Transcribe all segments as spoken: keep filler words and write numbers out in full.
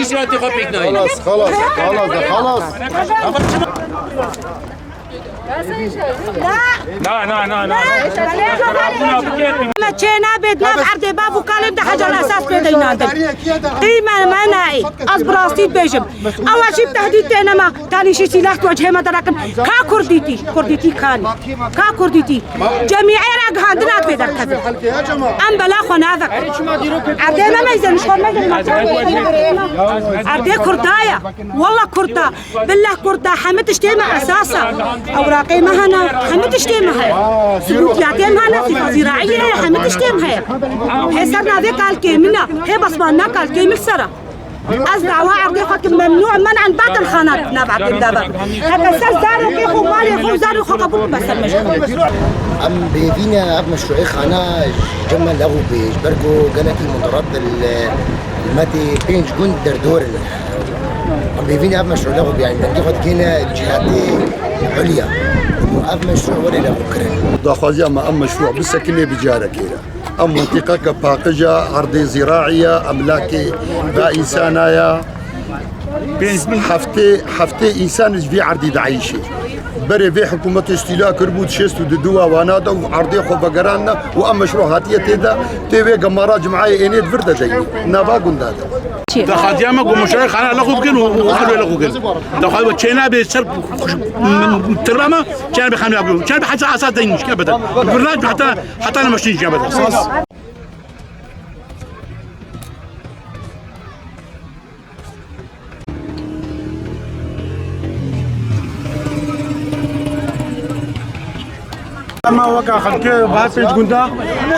Îşratê xwe pêk nayîn. Xelas, xelas, xelas, xelas. Na, na, na, na. Me çê nabêt, nav erdê bav û kalê de hecel esas pê deynandin. Qîme me nayê. Ez bi rastî dibêjim. Ew jî tehdîd têne me. Tanî jî sîlah tu cihê me de nekin. Ka kurdîtî, kurdîtî kanî. Ka kurdîtî. Cemî Iraq handina divê derkevin. Em bela xwe navekin. Erdê me meyzên, ji xwe meyzên. Erdê Kurda ye. Walla Kurda. Billah Kurda. Hemî tiştê me esas e. Ewraqê me hene. Hemî tiştê me heye. Sibûtiyatê me hene. Sîfa zîraîyê heye. Hemî tiştê me heye. Hê ser navê kalkê min e. Hê basmanina kalkê min ser e. Ez dawa erdê xwe kim memnû, men en batil xana nava bim dava. Heke ser zarokê xwe, malê xwe, zarê xwe qebûl bibe ser me ji xwe. Em bêvî ne ev meşrûê xana ji me lexû bê, ji ber ku gelekî mudarret li, li me tê pênc gund derdor in. Em bêvî ne ev meşrû lexû bê, yanî dengê xwe dikêne cihetê ulya. Û ev meşrû were lexû kirin. Daxwaziya me ev meşrû bisekinê bi carekê re. Ev mintîqeke paqij e, erdê zîraî ye, emlakê ve însana ye. Heftê, heftê însan ji vî erdî dieyşê. Berê vê hikûmetê îstîla kiribû di şêst û du wana de û erdê xwe vegerandine û ev meşrû hatiye tê de, tê wê gemara cimeyê ênê di vir de deynê. Nava gunda de. Daxwaziya me ku meşrûê xana lexû bikin û, û xelwê lexû bikin. Daxwaziya me çênabê ser tirama, çênabê xana bikin. Çênabê heta asa deyn şikebede. Birnac heta, heta nemaştîn şikebede. Ema weka xelkê bi her pênc gunda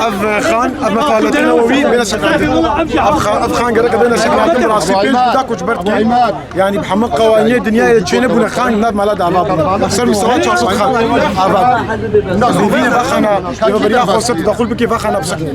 ev xan, ev mefaletina wî bêne sekinandin. Ev xa-, ev xan gereke bêne sekinandin, bi rastî pênc gunda koçber dikin. Yanî bi hemû qewanînê dinyayê çênebûne xan nav mala de ava bûne. Ser mîsara çar sed xan ava bûne. Zûvîne vexana, ê beriya xwe ser daxil bikê vexana bisekinî.